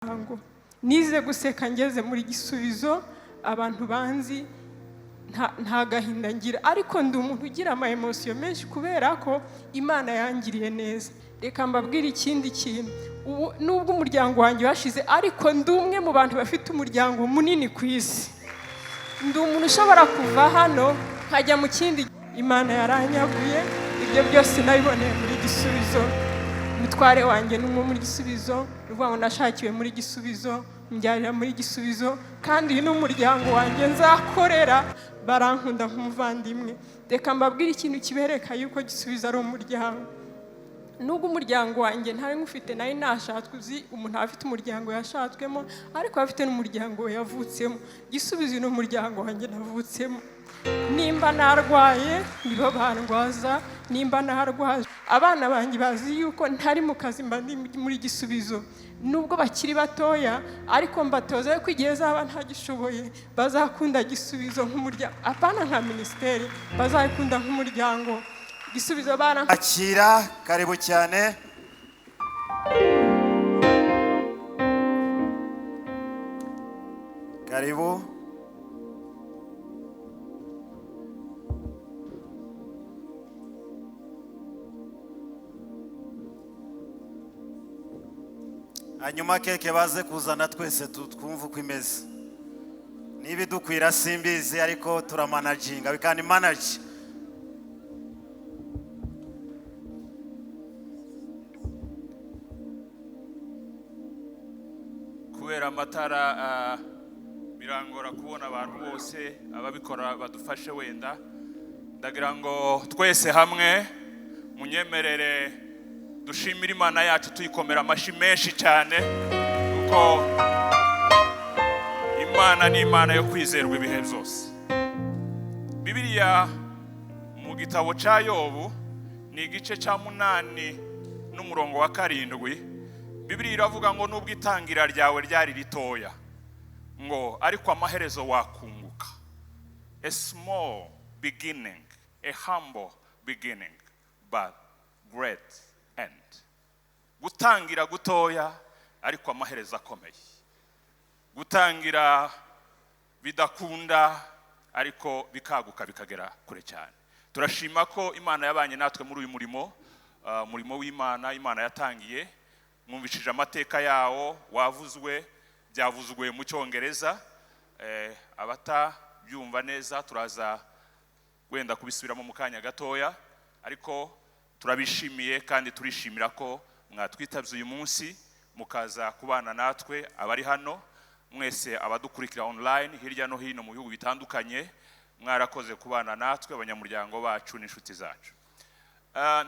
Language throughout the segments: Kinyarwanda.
Muryango nize guseka ngeze muri Gisubizo. Abantu banzi, nta gahinda ngira, ariko ndi umuntu ugira ama émotions menshi kubera ko Imana yangiriye neza. Reka mbabwire ikindi kintu. Ubu nubwo umuryango wanjye washize, ariko ndi umwe mu bantu bafite umuryango munini ku isi. Ndi umuntu ushobora kuva hano nkajya mu kindi. Imana yaranyaguye. Ibyo byose nabiboneye muri Gisubizo. Umutware wanjye ni umwe muri Gisubizo. Ni ukuvuga ngo nashakiwe muri Gisubizo, mbyarira muri Gisubizo, kandi uyu ni umuryango wanjye nzakorera. Barankunda nk'umuvandimwe. Reka mbabwire ikintu kibereka yuko Gisubizo ari umuryango. Nubwo umuryango wanjye ntari ngufite, nari nashatswe. Uzi, umuntu aba afite umuryango yashatswemo, ariko aba afite n'umuryango yavutsemo. Gisubizo ni umuryango wanjye navutsemo. Nimba narwaye, nibo bandwaza. Nimba narwaje, abana banjye bazi yuko ntari mu kazi, mba ndi muri Gisubizo. Nubwo bakiri batoya, ariko mbatoza yuko igihe zaba ntagishoboye, bazakunda Gisubizo nk'umuryango, apana nka minisiteri, bazakunda nk'umuryango Gisubizo bara Akira, karibu cyane. Karibu. Hanyuma cake baze kuzana twese twumve uko imeze. Niba idukwira simbizi, ariko turamanaginga, we can manage. Kubera amatara birangora kubona abantu bose. Ababikora badufashe. Wenda ndagira ngo twese hamwe munyemerere dushimire Imana yacu, tuyikomera amashyi menshi cyane, kuko Imana ni Imana yo kwizerwa ibihe byose. Bibiliya mu gitabo cya Yobu, ni igice cya 8 n'umurongo wa 7, Bibiliya iravuga ngo nubwo itangira ryawe ryari ritoya, ngo ariko amaherezo wakunguka. A small beginning, a humble beginning, but great end. Gutangira gutoya, ariko amaherezo akomeye. Gutangira bidakunda, ariko bikaguka bikagera kure cyane. Turashima ko Imana yabanye natwe muri uyu murimo, umurimo w'Imana Imana yatangiye. Mwumvishije amateka yawo, wavuzwe, byavuzwe mu Cyongereza. Abatabyumva neza, turaza wenda kubisubiramo mu kanya gatoya, ariko turabishimiye kandi turishimira ko mwatwitabye uyu munsi mukaza kubana natwe. Abari hano mwese, abadukurikira online hirya no hino mu bihugu bitandukanye, mwarakoze kubana natwe, abanyamuryango bacu n'inshuti zacu.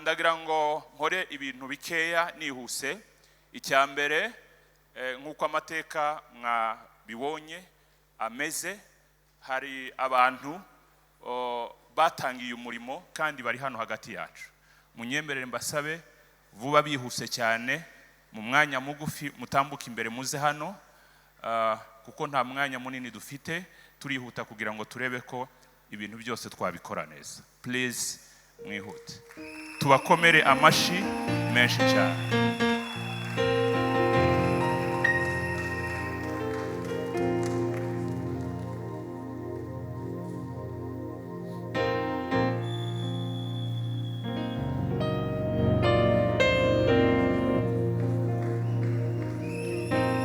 Ndagira ngo nkore ibintu bikeya nihuse. Icya mbere, nk'uko amateka mwabibonye ameze, hari abantu batangiye umurimo kandi bari hano hagati yacu. Munyemerere mbasabe vuba bihuse cyane, mu mwanya mugufi mutambuke imbere muze hano, kuko nta mwanya munini dufite. Turihuta kugira ngo turebe ko ibintu byose twabikora neza. Please, mwihute, tubakomere amashyi menshi cyane.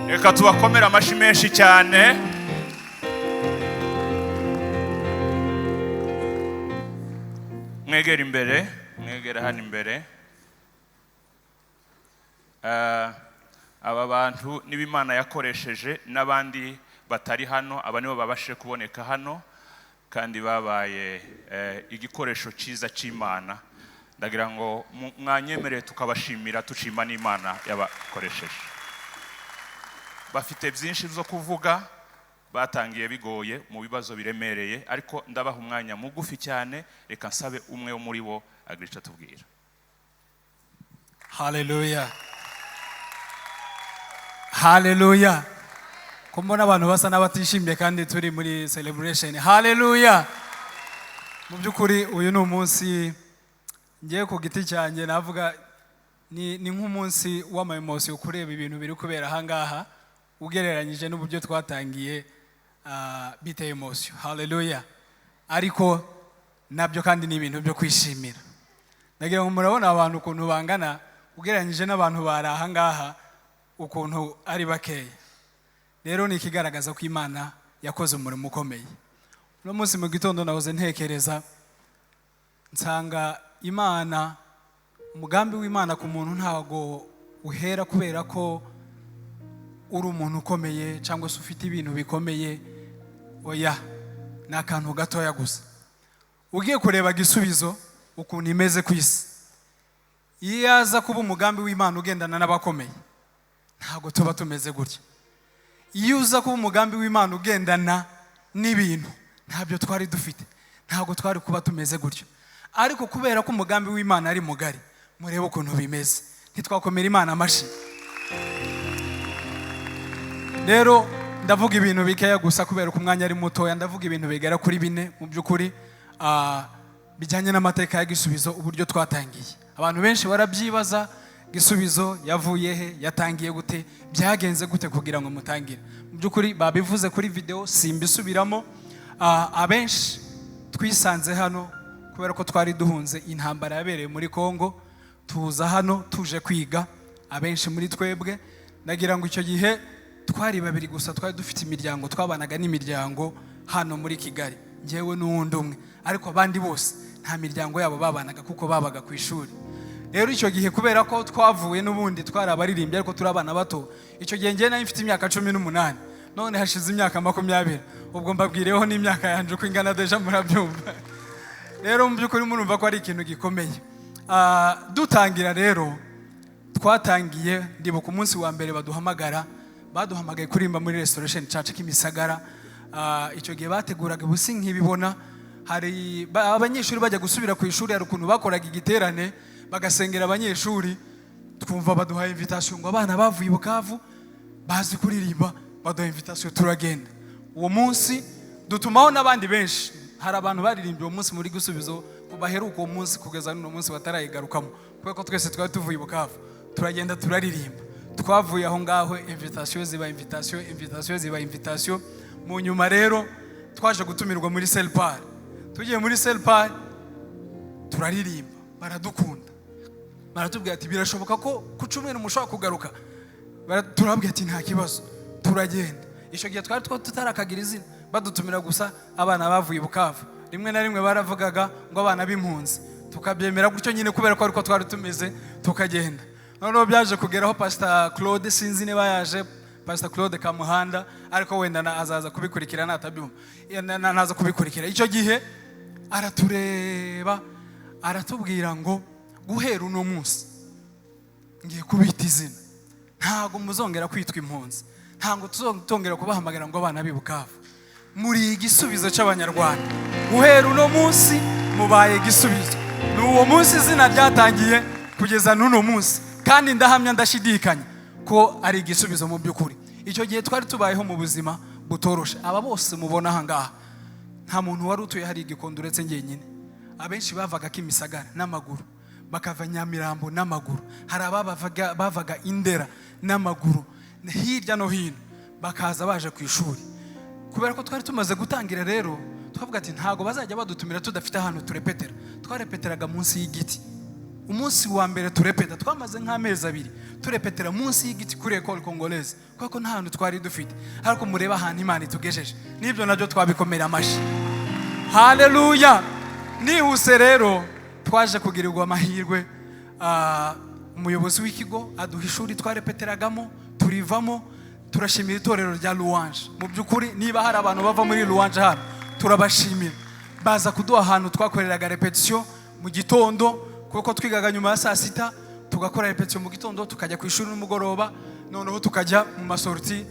Reka tubakomere amashyi menshi cyane. Mwegere imbere, mwegere hano imbere. Aba bantu niba Imana yakoresheje n'abandi batari hano, aba nibo babashije kuboneka hano kandi babaye igikoresho cyiza cy'Imana. Ndagira ngo mwanyemerere tukabashimira, tushima n'Imana yabakoresheje. Bafite byinshi byo kuvuga. Batangiye bigoye, mu bibazo biremereye, ariko ndabaha umwanya mugufi cyane. Reka nsabe umwe wo muri bo agira icyo atubwira. Haleluya, haleluya! Ko mbona abantu basa n'abatishimye kandi turi muri celebration? Haleluya! Mu by'ukuri uyu ni umunsi ngiye ku giti cyanjye navuga ni nk'umunsi w'ama émotions kureba ibintu biri kubera ahangaha. Ugereranyije n'uburyo twatangiye, biteye émotion. Haleluya! Ariko nabyo kandi ni ibintu byo kwishimira. Ndagira ngo murabona abantu ukuntu bangana, ugereranyije n'abantu bari aha ngaha ukuntu ari bakeya. Rero ni ikigaragaza ko Imana yakoze umurimo ukomeye. Uno munsi mu gitondo nahoze ntekereza, nsanga Imana, umugambi w'Imana ku muntu ntabwo uhera kubera ko uri umuntu ukomeye cyangwa se ufite ibintu bikomeye. Oya, ni akantu gatoya gusa. Ugiye kureba Gisubizo ukuntu imeze ku isi, iyo yaza kuba umugambi w'Imana ugendana n'abakomeye, ntabwo tuba tumeze gutya. Iyo uza kuba umugambi w'Imana ugendana n'ibintu, ntabyo twari dufite, ntabwo twari kuba tumeze gutyo. Ariko kubera ko umugambi w'Imana ari mugari, murebe ukuntu bimeze. Ntitwakomera Imana amashyi? Rero ndavuga ibintu bikeya gusa kubera ko umwanya ari mutoya. Ndavuga ibintu bigera kuri bine mu by'ukuri, bijyanye n'amateka ya Gisubizo, uburyo twatangiye. Abantu benshi barabyibaza: Gisubizo yavuye he? Yatangiye gute? Byagenze gute kugira ngo mutangire? Mu by'ukuri babivuze kuri video, simbisubiramo. Abenshi twisanze hano kubera ko twari duhunze intambara yabereye muri Congo, tuza hano tuje kwiga abenshi muri twebwe. Ndagira ngo icyo gihe twari babiri gusa twari dufite imiryango, twabanaga n'imiryango hano muri Kigali, njyewe n'uwundi umwe, ariko abandi bose nta miryango yabo babanaga kuko babaga ku ishuri. Rero icyo gihe, kubera ko twavuye n'ubundi twari abaririmbyi ariko turi abana bato, icyo gihe njyewe nari mfite imyaka 18, none hashize imyaka 20. Ubwo mbabwireho n'imyaka yanjye uko ingana, déjà murabyumva. Rero mu by'ukuri murumva ko ari ikintu gikomeye. Dutangira rero, twatangiye, ndibuka umunsi wa mbere baduhamagara, baduhamagaye kuririmba muri Restoration Church Kimisagara. Icyo gihe bateguraga ubusi nk'ibibona hari abanyeshuri bajya gusubira ku ishuri, hari ukuntu bakoraga igiterane bagasengera abanyeshuri. Twumva baduhaye invitation ngo abana bavuye i Bukavu bazi kuririmba. Baduha invitation, turagenda. Uwo munsi dutumaho n'abandi benshi. Hari abantu baririmbye uwo munsi muri Gisubizo baheruka uwo munsi, kugeza n'uno munsi batarayigarukamo, kubera ko twese twari tuvuye i Bukavu. Turagenda, turaririmba. Twavuye aho ngaho, invitation ziba invitation, invitation ziba invitation. Mu nyuma rero twaje gutumirwa muri Selpar. Tugiye muri Selpar, turaririmba, baradukunda, baratubwira ati: "Birashoboka ko ku cyumweru mushobora kugaruka?" Turababwira ati: "Nta kibazo." Turagenda. Icyo gihe twari tutarakagira izina, badutumira gusa abana bavuye i Bukavu. Rimwe na rimwe baravugaga ngo abana b'impunzi, tukabyemera gutyo nyine kubera ko ariko twari tumeze, tukagenda. Noneho byaje kugeraho Pastor Claude, sinzi niba yaje, Pastor Claude Kamuhanda, ariko wenda azaza kubikurikira natabyumva. Naza kubikurikira. Icyo gihe aratureba, aratubwira ngo: "Guhera uno munsi ngiye kubita izina. Ntabwo muzongera kwitwa impunzi, ntabwo tuzongera kubahamagara ngo abana b'i Bukavu. Muri igisubizo cy'Abanyarwanda. Guhera uno munsi mubaye igisubizo." Ni uwo munsi izina ryatangiye kugeza n'uno munsi, kandi ndahamya ndashidikanya ko ari igisubizo mu by'ukuri. Icyo gihe twari tubayeho mu buzima butoroshe. Aba bose mubona aha ngaha, nta muntu wari utuye hari Igikondo uretse njyenyine. Abenshi bavaga Kimisagara n'amaguru, bakava Nyamirambo n'amaguru, hari abavaga bavaga Indera n'amaguru, hirya no hino, bakaza baje ku ishuri. Kubera ko twari tumaze gutangira rero, twavuga ati: "Ntabwo bazajya badutumira tudafite ahantu turepetera." Twarepeteraga munsi y'igiti. Umunsi wa mbere turepeta, twamaze nk'amezi 2 turepetera munsi y'igiti kuri Ecole Congolaise, kubera ko nta hantu twari dufite. Ariko murebe ahantu Imana itugejeje. N'ibyo nabyo twabikomera amashyi. Haleluya! Nihuse rero, twaje kugirirwa amahirwe, umuyobozi w'ikigo aduha ishuri twarepeteragamo, turivamo. Turashimira itorero rya Louange. Mu by'ukuri niba hari abantu bava muri Louange hano, turabashimira. Baza kuduha ahantu twakoreraga répétition mu gitondo, kuko twigaga nyuma ya saa sita, tugakora répétition mu gitondo, tukajya ku ishuri nimugoroba, noneho tukajya mu ma sorties,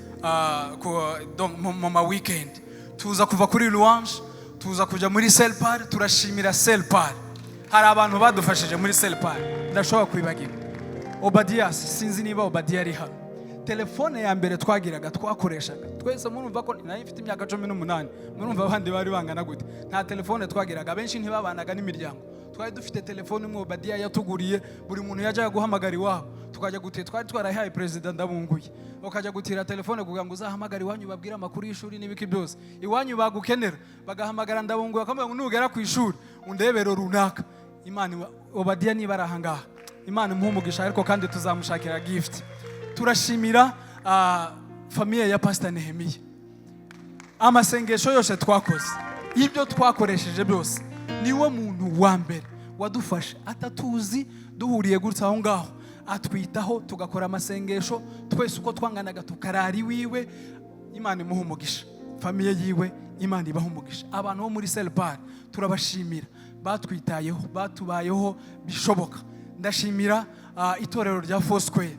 donc mu ma weekend. Tuza kuva kuri Louange, tuza kujya muri Selpar. Turashimira Selpar, hari abantu badufashije muri Selpar ndashobora kwibagirwa. Obadias, sinzi niba Obadiya ari hano. Telefone ya mbere twagiraga, twakoreshaga twese, murumva ko nayo mfite imyaka 18, murumva abandi bari bangana gute? Nta telefone twagiraga, abenshi ntibabanaga n'imiryango. Twari dufite telefone imwe Obadiya yatuguriye. Buri muntu yajyaga guhamagara iwabo, tukajya gutira. Twari twarayihaye Perezida Ndabunguye, ukajya gutira telefone kugira ngo uzahamagare iwanyu, babwire amakuru y'ishuri n'ibiki byose. Iwanyu bagukenera bagahamagara Ndabunguye, bakamubwira ngo nugera ku ishuri undebero runaka. Imana Obadiya niba ari ahangaha, Imana imuhe umugisha, ariko kandi tuzamushakira gift. Turashimira famille ya Pastor Nehemiya. Amasengesho yose twakoze, ibyo twakoresheje byose, niwe muntu wa mbere wadufashe atatuzi, duhuriye gutya aho ngaho, atwitaho, tugakora amasengesho twese uko twanganaga, tukarara iwiwe. Imana imuha umugisha, famille yiwe Imana ibaha umugisha. Abantu bo muri Selpar turabashimira, batwitayeho, batubayeho bishoboka. Ndashimira itorero rya Foursquare.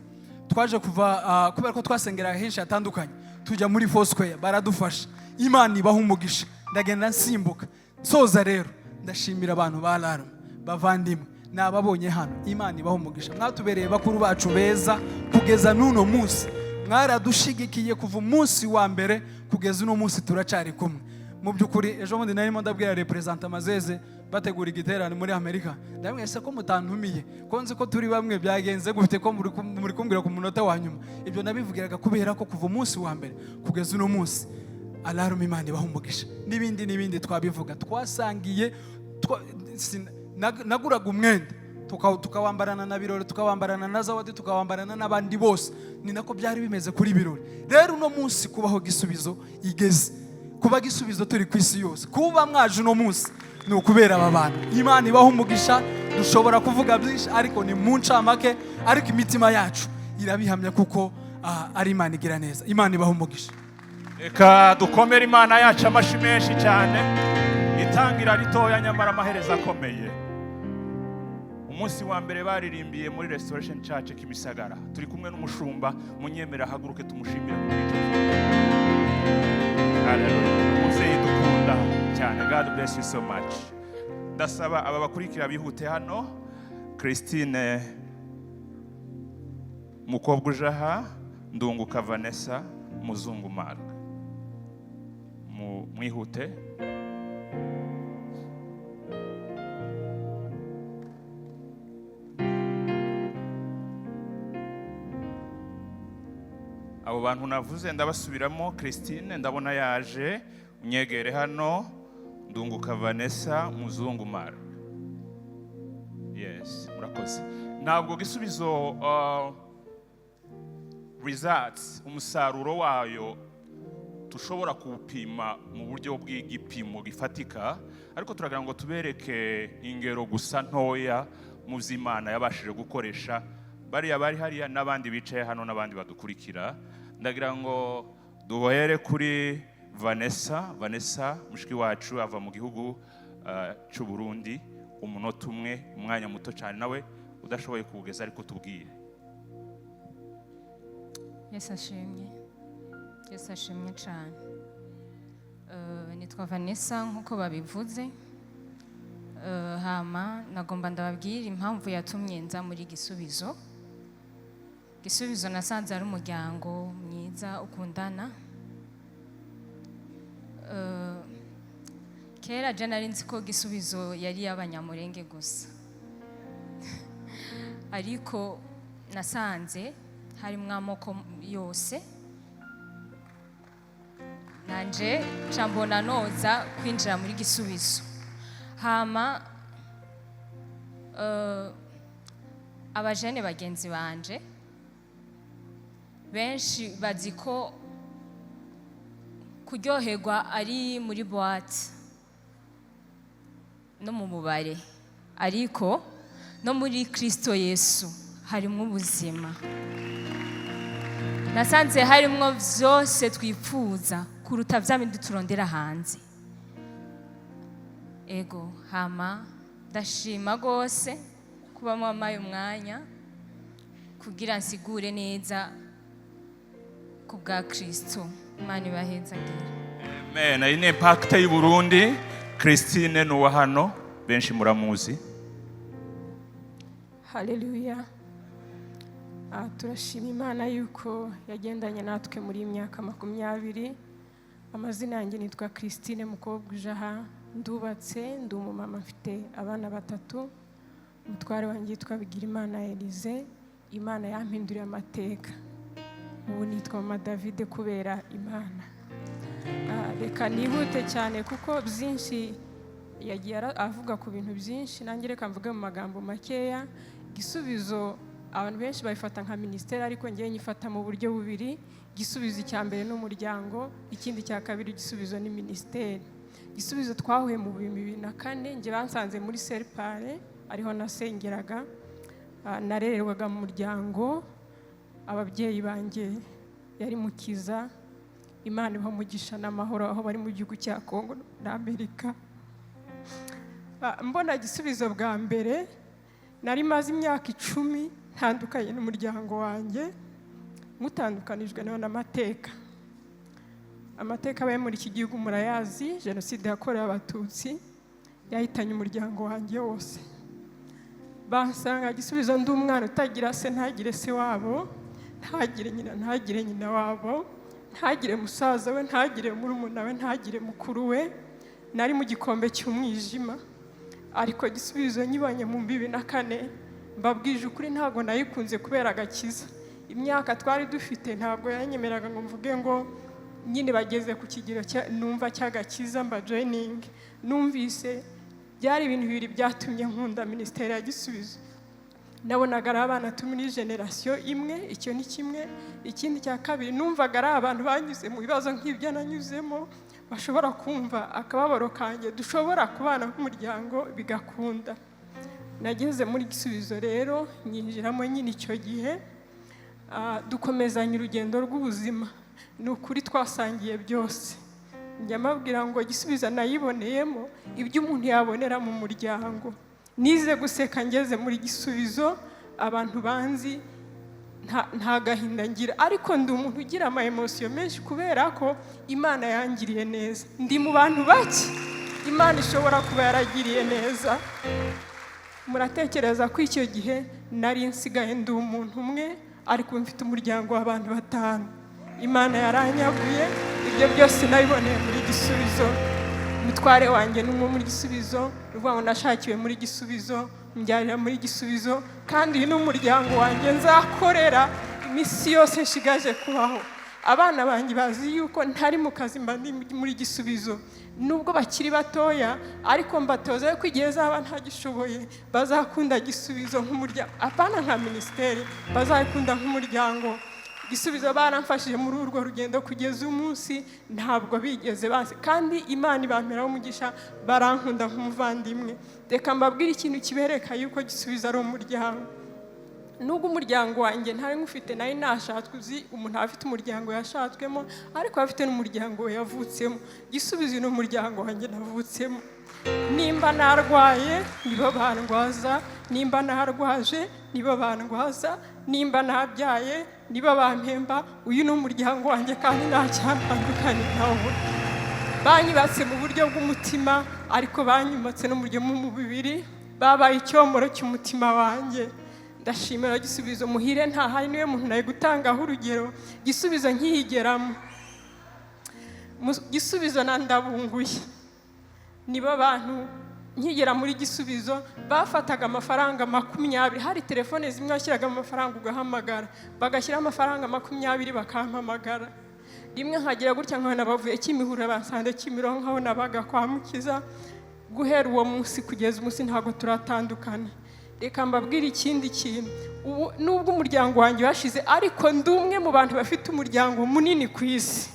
Twaje kuva kubera ko twasengeraga henshi hatandukanye, tujya muri Foursquare, baradufasha. Imana ibaha umugisha. Ndagenda nsimbuka nsoza. Rero ndashimira abantu ba Alarm, bavandimwe nababonye hano, Imana ibaha umugisha. Mwatubereye bakuru bacu beza kugeza n'uno munsi, mwaradushigikiye kuva umunsi wa mbere kugeza uno munsi, turacari kumwe. Mu by'ukuri, ejo bundi narimo ndabwira représentant Mazeze, bategura igiterane muri Amerika, ndamwese ko mutantumiye, ko nzi ko turi bamwe, byagenze gute ko muri kumbwira ku munota wa nyuma? Ibyo nabivugiraga kubera ko kuva umunsi wa mbere kugeza uno munsi, Alarm Imana ibaha umugisha. N'ibindi n'ibindi twabivuga, twasangiye, naguraga umwenda tukawambarana na Birori, tukawambarana na Zawadi, tukawambarana n'abandi bose. Ni nako byari bimeze kuri Birori. Rero uno munsi kubaho Gisubizo igeze, kuba Gisubizo turi ku isi yose, kuba mwaje uno munsi, ni ukubera aba bantu. Imana ibaha umugisha. Dushobora kuvuga byinshi, ariko ni mu ncamake, ariko imitima yacu irabihamya kuko ari Imana igira neza. Imana ibaha umugisha. Reka dukomere Imana yacu amashyi menshi cyane. Itangira ritoya, nyamara amaherezo akomeye. Umunsi wa mbere baririmbiye muri Restoration Church Kimisagara, turi kumwe n'umushumba. Munyemera ahaguruke tumushimire ku bw'icyo gihe. Hallelujah. Umubyeyi dukunda cyane, God bless you so much. Ndasaba aba bakurikira bihute hano: Christine Mukobwa ujaha, Ndunguka Vanessa, Muzungu Mark. Mwihute. Abo bantu navuze ndabasubiramo: Christine ndabona yaje, unyegere hano, Ndunguka Vanessa, Muzungu Mark. Yes, murakoze. Ntabwo Gisubizo results, umusaruro wayo, tushobora kuwupima mu buryo bw'igipimo gifatika, ariko turagira ngo tubereke ingero gusa ntoya mu by'Imana yabashije gukoresha bariya bari hariya n'abandi bicaye hano n'abandi badukurikira. Ndagira ngo duhere kuri Vanessa. Vanessa mushiki wacu ava mu gihugu cy'u Burundi. Umunota umwe, umwanya muto cyane, nawe udashoboye kuwugeza ariko tubwire. Yesu ashimwe, Yesu ashimwe cyane. Nitwa Vanessa nk'uko babivuze. Hama nagomba ndababwira impamvu yatumye nza muri Gisubizo. Gisubizo nasanze ari umuryango mwiza ukundana. Kera je nari nzi ko Gisubizo yari iy'Abanyamurenge gusa, ariko nasanze harimo amoko yose. Nanje nca mbona noza kwinjira muri Gisubizo. Hama abajene bagenzi banje benshi bazi ko kuryoherwa ari muri boîte no mu mubare, ariko no muri Kristo Yesu harimo ubuzima. Nasanze harimwo byose twifuza kuruta bya bindi turondera hanze. Ego, hama ndashima rwose kuba mwamaye umwanya kugira nsigure neza ku bwa Kristo. Imana ibahezagire. Amen. Iyi ni Impact y'u Burundi. Christine ni uwa hano, benshi muramuzi. Haleluya! Turashima Imana yuko yagendanye natwe muri iyi myaka 20. Amazina yanjye nitwa Christine Mukobwa ujaha. Ndubatse, ndi umumama, mfite abana batatu. Umutware wanjye yitwa Bigirimana Elize. Imana yampinduriye amateka, ubu nitwa Mama Davide kubera Imana. Reka nihute cyane kuko byinshi yagiye avuga ku bintu byinshi, nanjye reka mvuge mu magambo makeya. Igisubizo abantu benshi babifata nka minisiteri, ariko ngewe nyifata mu buryo bubiri. Igisubizo icya mbere ni umuryango, ikindi cya kabiri igisubizo ni minisiteri. Igisubizo twahuye mu 2004, njye bansanze muri seripare, ariho nasengeraga. Narererwaga mu muryango, ababyeyi banjye yari Mukiza, Imana ibaha umugisha n'amahoro aho bari mu gihugu cya Kongo na Amerika. Mbona Igisubizo bwa mbere, nari maze imyaka 10 ntandukanye n'umuryango wanjye, mutandukanijwe nayo n'amateka. Amateka abaye muri iki gihugu murayazi, Jenoside yakorewe Abatutsi yahitanye umuryango wanjye wose. Bansanga Gisubizo ndi umwana utagira se, ntagire se wabo, ntagire nyina, ntagire nyina wabo, ntagire musaza we, ntagire murumuna we, ntagire mukuru we. Nari mu gikombe cy'umwijima. Ariko Gisubizo nyibonye mu 2004, mbabwije ukuri, ntabwo nayikunze kubera agakiza. Imyaka twari dufite ntabwo yanyemeraga ngo mvuge ngo nyine bageze ku kigero numva cy'agakiza mba joining. Numvise byari ibintu bibiri byatumye nkunda minisiteri ya Gisubizo. Nabonaga ari abana turi muri generasiyo imwe, icyo ni kimwe. Ikindi cya kabiri, numvaga ari abantu banyuze mu bibazo nk'ibyo nanyuzemo, bashobora kumva akababaro kanjye, dushobora kubana nk'umuryango bigakunda. Nageze muri Gisubizo rero, nyinjiramo nyine icyo gihe, dukomezanya urugendo rw'ubuzima. Ni ukuri twasangiye byose. Njya mbabwira ngo Gisubizo nayiboneyemo ibyo umuntu yabonera mu muryango. Nize guseka ngeze muri Gisubizo. Abantu banzi, nta gahinda ngira, ariko ndi umuntu ugira ama émotions menshi kubera ko Imana yangiriye neza. Ndi mu bantu bake Imana ishobora kuba yaragiriye neza. Muratekereza ko icyo gihe nari nsigaye ndi umuntu umwe, ariko ubu mfite umuryango w'abantu batanu. Imana yaranyaguye. Ibyo byose nabiboneye muri Gisubizo. Umutware wanjye ni umwe muri Gisubizo, ni ukuvuga ngo nashakiwe muri Gisubizo, mbyarira muri Gisubizo, kandi uyu ni umuryango wanjye nzakorera iminsi yose nshigaje kubaho. Abana banjye bazi yuko ntari mu kazi mba ndi muri Gisubizo, nubwo bakiri batoya, ariko mbatoza yuko igihe zaba ntagishoboye bazakunda Gisubizo nk'umuryango, apana nka minisiteri, bazakunda nk'umuryango. Gisubizo baramfashije muri urwo rugendo kugeza umunsi, ntabwo bigeze bazi, kandi Imana ibamperaho umugisha, barankunda nk'umuvandimwe. Reka mbabwire ikintu kibereka yuko Gisubizo ari umuryango. Nubwo umuryango wanjye ntari ngufite, nari nashatswe, uzi umuntu aba afite umuryango yashatswemo, ariko aba afite n'umuryango we yavutsemo. Gisubizo ni umuryango wanjye navutsemo. Nimba narwaye nibo bandwaza, nimba narwaje nibo bandwaza, nimba nabyaye nibo bampemba. Uyu ni umuryango wanjye kandi nta cyantandukanye nawo. Banyubatse mu buryo bw'umutima, ariko banyubatse no mu buryo bw'umubiri, babaye icyomoro cy'umutima wanjye. Ndashimira Gisubizo. Muhire ntahari, niwe muntu nawe gutangaho urugero. Gisubizo nkiyigeramo, Gisubizo na Ndabunguye nibo bantu nkigera muri Gisubizo bafataga amafaranga 20. Hari telefone zimwe washyiragamo amafaranga ugahamagara, bagashyiraho amafaranga 20 bakampamagara. Rimwe nkagira gutya nkabona bavuye Kimihurura bansanze Kimironko aho nabaga kwa Mukiza. Guhera uwo munsi kugeza umunsi ntabwo turatandukana. Reka mbabwire ikindi kintu. Ubu nubwo umuryango wanjye washize, ariko ndi umwe mu bantu bafite umuryango munini ku isi.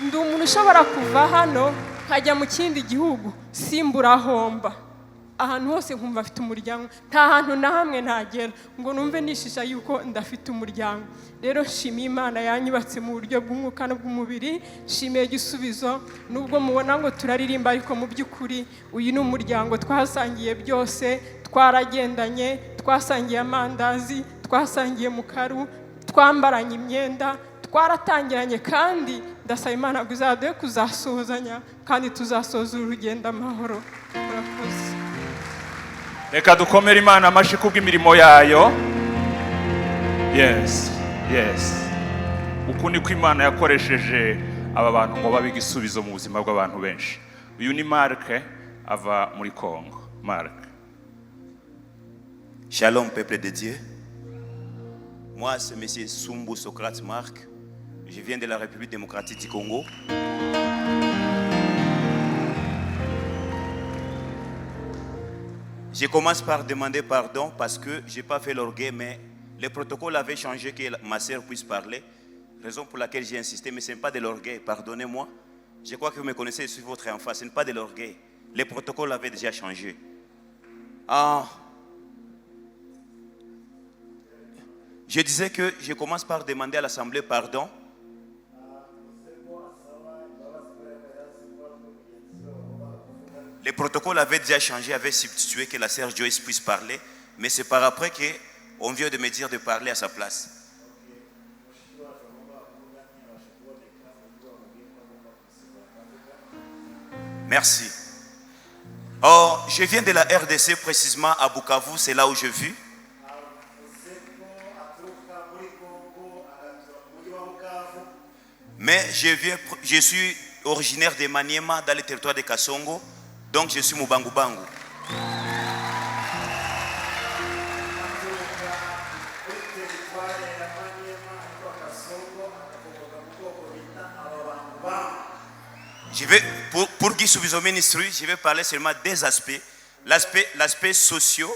Ndi umuntu ushobora kuva hano nkajya mu kindi gihugu simburahomba, ahantu hose nkumva afite umuryango. Nta hantu na hamwe ntagera ngo numve nishisha yuko ndafite umuryango. Rero nshimiye Imana yanyubatse mu buryo bw'umwuka n'ubw'umubiri. Nshimiye Gisubizo. Nubwo mubona ngo turaririmba, ariko mu by'ukuri uyu ni umuryango twasangiye byose, twaragendanye, twasangiye amandazi, twasangiye mu karu, twambaranye imyenda, twaratangiranye, kandi ndasaba Imana ngo izaduhe kuzasuhuzanya kandi tuzasoza uru rugendo amahoro. Murakoze. Reka dukomere Imana amashyi kubw'imirimo yayo. Yes, uku niko Imana yakoresheje aba bantu ngo babe igisubizo mu buzima bw'abantu benshi. Uyu ni Mark, ava muri Congo. Mark. Shalom, peuple de Dieu. Moi, c'est M. Sumbu Socrate Marc. Je viens de la République démocratique du Congo. Je commence par demander pardon parce que je n'ai pas fait l'orgueil, mais le protocole avait changé que ma sœur puisse parler. Raison pour laquelle j'ai insisté, mais ce n'est pas de l'orgueil, pardonnez-moi. Je crois que vous me connaissez, je suis votre enfant, ce n'est pas de l'orgueil. Le protocole avait déjà changé. Ah, je disais que je commence par demander à l'Assemblée pardon. Le protocole avait déjà changé, avait substitué que la sœur Joyce puisse parler, mais c'est par après qu'on vient de me dire de parler à sa place. Merci. Or, je viens de la RDC, précisément à Bukavu, c'est là où je vis. Mais je suis originaire de Maniema, dans le territoire de Kasongo, donc je suis Mubangu Bangu. Je vais, pour Gisubizo Ministry, je vais parler seulement des aspects. L'aspect socio,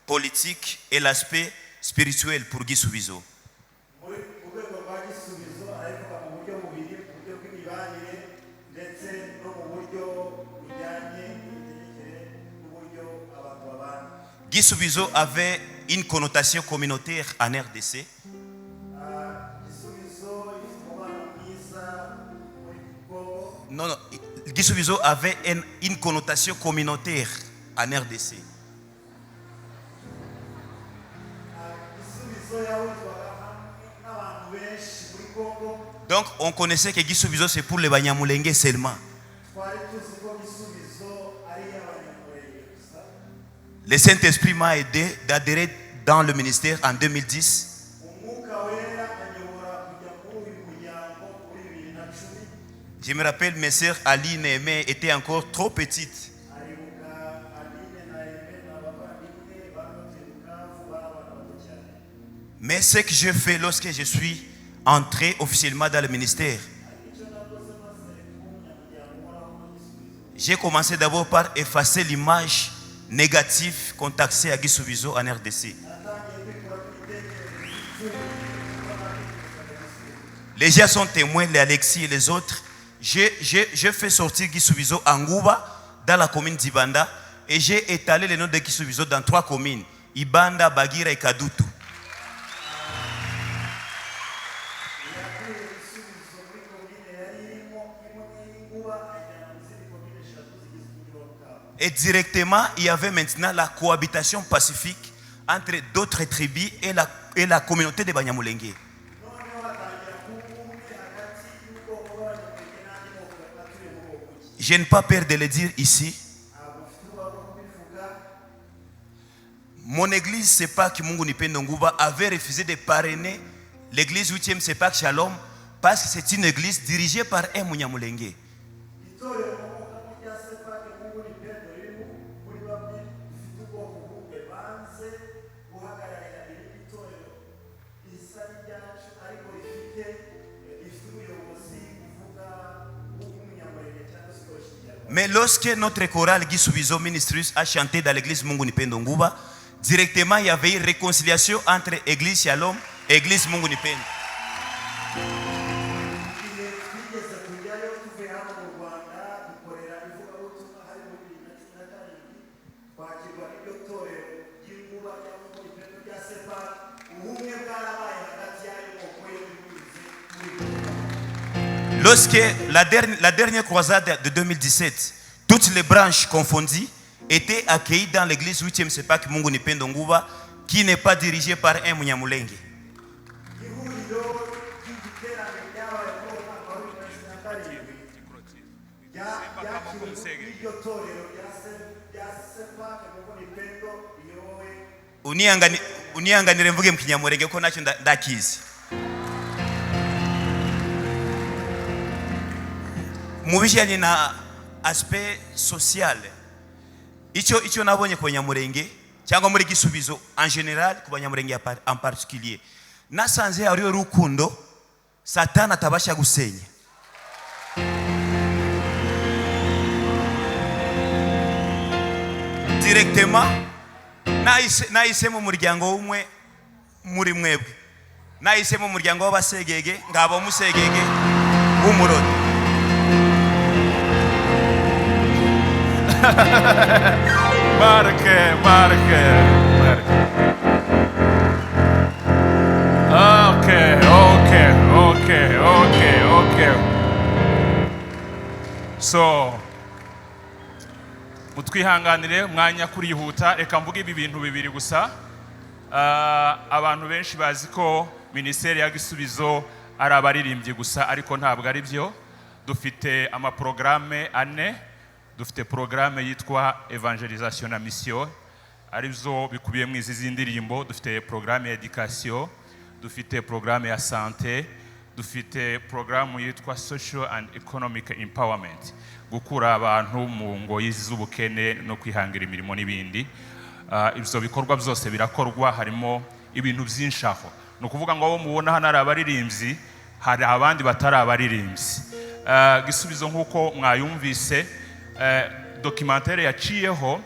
politique et l'aspect spirituel pour Gisubizo. Muri mu rwego rwa Gisubizo arabivuga mu buryo bubiri, mu buryo bw'imibanire ndetse no mu buryo bujyanye n'imitegekere n'uburyo abantu babana. Gisubizo avait une connotation communautaire en RDC. Ah, Gisubizo ifite umubano mwiza muri Congo. Non, non, Gisubizo avait une connotation communautaire en RDC. Ah, Gisubizo yahurizwaga hamwe n'abantu benshi muri Congo. Donc, on connaissait que Gisubizo, c'est pour les Banyamulenge seulement. Twari tuzi ko Gisubizo ari iy'Abanyamulenge gusa. Le Saint-Esprit m'a aidé d'adhérer dans le ministère en 2010. Umwuka Wera anyobora kujya muri uyu muryango muri 2010. Je me rappelle, mes sœurs Aline et Aimé étaient encore trop petites. Aribuka Aline na Aimé ni abavandimwe bari batuye Bukavu, bari abana bato cyane. Mais ce que je fais lorsque je suis entré officiellement dans le ministère, Icyo nakoze maze kuba umunyamuryango uhoraho muri Gisubizo, j'ai commencé d'abord par effacer l'image négative qu'on taxait à Gisubizo en RDC. Natangiye kwikura ku mitekerereze ipfuye kuko natekerezaga Gisubizo. Les gens sont témoins, les Alexis et les autres. J'ai fait sortir Gisubizo en Ngouba, dans la commune d'Ibanda, et j'ai étalé le nom de Gisubizo dans trois communes, Ibanda, Bagira et Kadutu. Yakuye Gisubizo muri komine yari irimo imwe y'Inkuba, ayijyana mu zindi komine eshatu zigize umujyi wa Bukavu. Et directement, il y avait maintenant la cohabitation pacifique entre d'autres tribus et la communauté de Banyamulenge. Noneho hatangira kuba ubumwe hagati y'ubwoko bw'Abanyamulenge n'andi moko atuye muri uwo mujyi. Je n'ai pas peur de le dire ici. Ntabwo mfite ubwoba bwo kubivuga. Mon église, CEPAC Mungu ni Pendo Nguba, avait refusé de parrainer l'église 8e CEPAC Shalom parce que c'est une église dirigée par un Munyamulenge. Itorero nkomokamo rya CEPAC Mungu ni Pendo riri muri bamwe dufite ubwoko bumwe banze guhagararira irindi torero risa n'iryacu ariko rifite ubuyobozi buvuga bw'Umunyamurenge cyangwa se ukoresha Ikinyarwanda. Mais lorsque notre chorale Gisubizo Ministries a chanté dans l'église Mungu ni Pendo Nguba, directement il y avait une réconciliation entre église Shalom et église Mungu ni Pendo. Igihe twigeze kujyayo tuvuye hano mu Rwanda dukorera ivugabutumwa hari muri 2017, twakirwa n'iryo torero ry'Inkuba rya Mungu ni Pendo rya CEPAC, ubumwe bwarabaye hagati y'ayo moko yombi binyuze muri iryo vugabutumwa. Lorsque la dernière croisade de 2017, toutes les branches confondues étaient accueillies dans l'église 8e CEPAC Mungu ni Pendo Nguba, qui n'est pas dirigée par un Munyamulenge. Ihuriro ry'igiterane ryabaye muri uwo mwaka wa 2017 ryakiriwe n'iryo torero rya CEPAC Mungu ni Pendo riyobowe Unihanganire mvuge mu Kinyamurenge ko nacyo ndakizi. Mu bijyanye na Aspect social, icyo nabonye ku Banyamurenge cyangwa muri Gisubizo en général, ku Banyamurenge en particulier, nasanze hariyo rukundo Satani atabasha gusenya. Directement nahise mu muryango w'umwe muri mwebwe, nahise mu muryango w'Abasegege, ngaba umusegege w'umurodi. Marke, Marke, Marke. Okay. So, mutwihanganire, umwanya kurihuta, reka mvuge ibi bintu bibiri gusa. Abantu benshi bazi ko minisiteri ya Gisubizo ari abaririmbyi gusa, ariko ntabwo ari byo. Dufite amaporogaramu ane. Dufite porogaramu yitwa evangelisation na mission, arizo bikubiyemo izi z'indirimbo. Dufite porogaramu ya education, dufite porogaramu ya santé, dufite porogaramu yitwa social and economic empowerment, gukura abantu mu ngoyi z'ubukene no kwihangira imirimo n'ibindi. Ibyo bikorwa byose birakorwa, harimo ibintu byinshi aho. Ni ukuvuga ngo abo mubona hano ari abaririmbyi, hari abandi batari abaririmbyi. Gisubizo nk'uko mwayumvise, documentaire yaciyeho,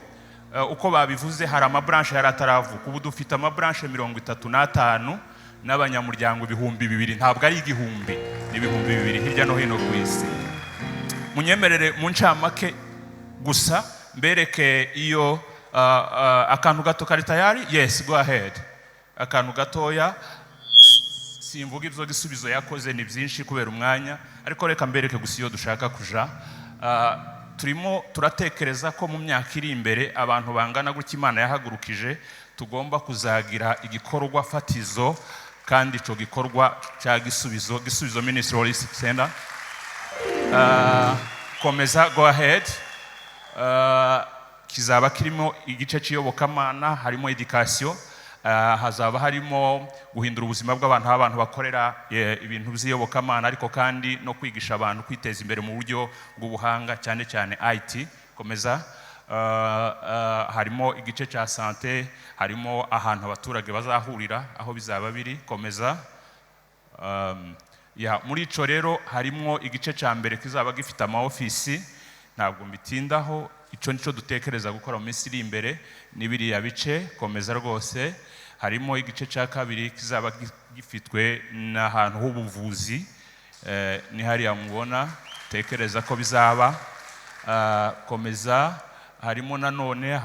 uko babivuze, hari amabranche yari ataravuka. Ubu dufite amabranche 35 n'abanyamuryango 2000. Ntabwo ari igihumbi, ni 2000 hirya no hino ku isi. Munyemerere mu ncamake gusa mbereke iyo akantu gato kari tayari. Yes, go ahead. Akantu gatoya, simvuga ibyo Gisubizo yakoze, ni byinshi kubera umwanya, ariko reka mbereke gusa iyo dushaka kuja. Turimo turatekereza ko mu myaka iri imbere, abantu bangana gutya Imana yahagurukije, tugomba kuzagira igikorwa fatizo, kandi icyo gikorwa cya Gisubizo, Gisubizo Ministry Holistic Center. Komeza, go ahead. Kizaba kirimo igice cy'iyobokamana, harimo education, hazaba harimo guhindura ubuzima bw'abantu, aho abantu bakorera ibintu by'iyobokamana, ariko kandi no kwigisha abantu kwiteza imbere mu buryo bw'ubuhanga, cyane cyane IT. Komeza. Harimo igice cya santé, harimo ahantu abaturage bazahurira, aho bizaba biri. Komeza. Ya, muri ico rero harimo igice cya mbere kizaba gifite ama ofisi. Ntabwo mbitindaho, ico nico dutekereza gukora mu minsi iri imbere, ni biriya bice. Komeza rwose. Harimo igice cya kabiri kizaba gifitwe n'ahantu h'ubuvuzi, ni hariya mubona tekereza ko bizaba. Komeza. Harimo nanone